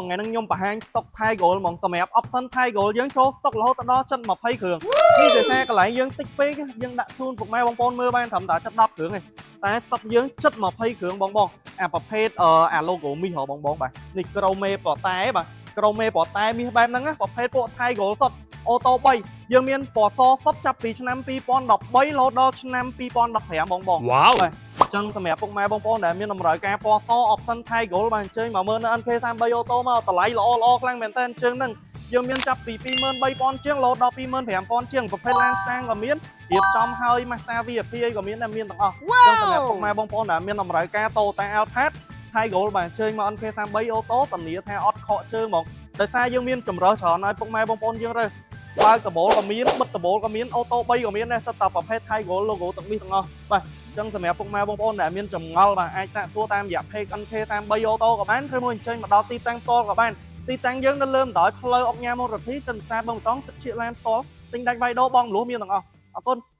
ថ្ងៃហ្នឹងខ្ញុំបង្ហាញ stock Thai Gold ហ្មងសម្រាប់ option Thai Gold យើងចូល stock រហូតដល់ជិត20គ្រឿងនេះដោយសារកន្លែងយើងតិចពេកយើងដាក់ជូនពុកម៉ែបងប្អូនមើលបានត្រឹមតែជិត10គ្រឿងឯងតែ stock យើងជិត20គ្រឿងបងបងអាប្រភេទអា logo មាសហ៎បងបងបាទនេះ chrome ប្រតែបាទ chrome ប្រតែមាសបែបហ្នឹងណាប្រភេទពួក Thai Gold សុទ្ធអូតូ3យើងមានពណ៌សសុទ្ធចាប់ពីឆ្នាំ2013រហូតដល់ឆ្នាំ2015បងបង វ៉ាវ បាទអញ្ចឹងសម្រាប់ពុកម៉ែបងប្អូនដែលមានតម្រូវការពណ៌ស option Thai Gold បាទអញ្ជើញមកមើលនៅ NK33 Auto មកតម្លៃល្អល្អខ្លាំងមែនតើជើងហ្នឹងយើងមានចាប់ពី23,000ជាងរហូតដល់25,000ជាងប្រភេទឡានសាំងក៏មានរៀបចំហើយម៉ាស្សា VIP អីក៏មានដែរមានទាំងអស់អញ្ចឹងសម្រាប់ពុកម៉ែបងប្អូនដែលមានតម្រូវការ Toyota Alphard Thai Gold បាទអញ្ជើញមក NK33 Auto ធានាថាអត់ខកជើងហ្មងដោយសារយើងមានចម្រើសច្រើនហើយពុកម៉ែបងប្អូនយើងរើសបើកដបូលក៏មានបិទដបូលក៏មានអូតូ3ក៏មានដែរសិតតែប្រភេទ Thai Gold logo ទាំងនេះទាំងអស់បាទអញ្ចឹងសម្រាប់ពុកម៉ែបងប្អូនដែលមានចម្ងល់បាទអាចសាកសួរតាមរយៈ page NK33 Auto ក៏បានឬមួយអញ្ជើញមកដល់ទីតាំងផ្ទាល់ក៏បានទីតាំងយើងនៅលើបណ្ដោយផ្លូវអុកញ៉ាមរទ្ធីចិនផ្សារបឹងបតងទឹកឈៀកឡានផ្ទាល់ទិញដាច់វាយដូបងមលួសមានទាំងអស់អរគុណ។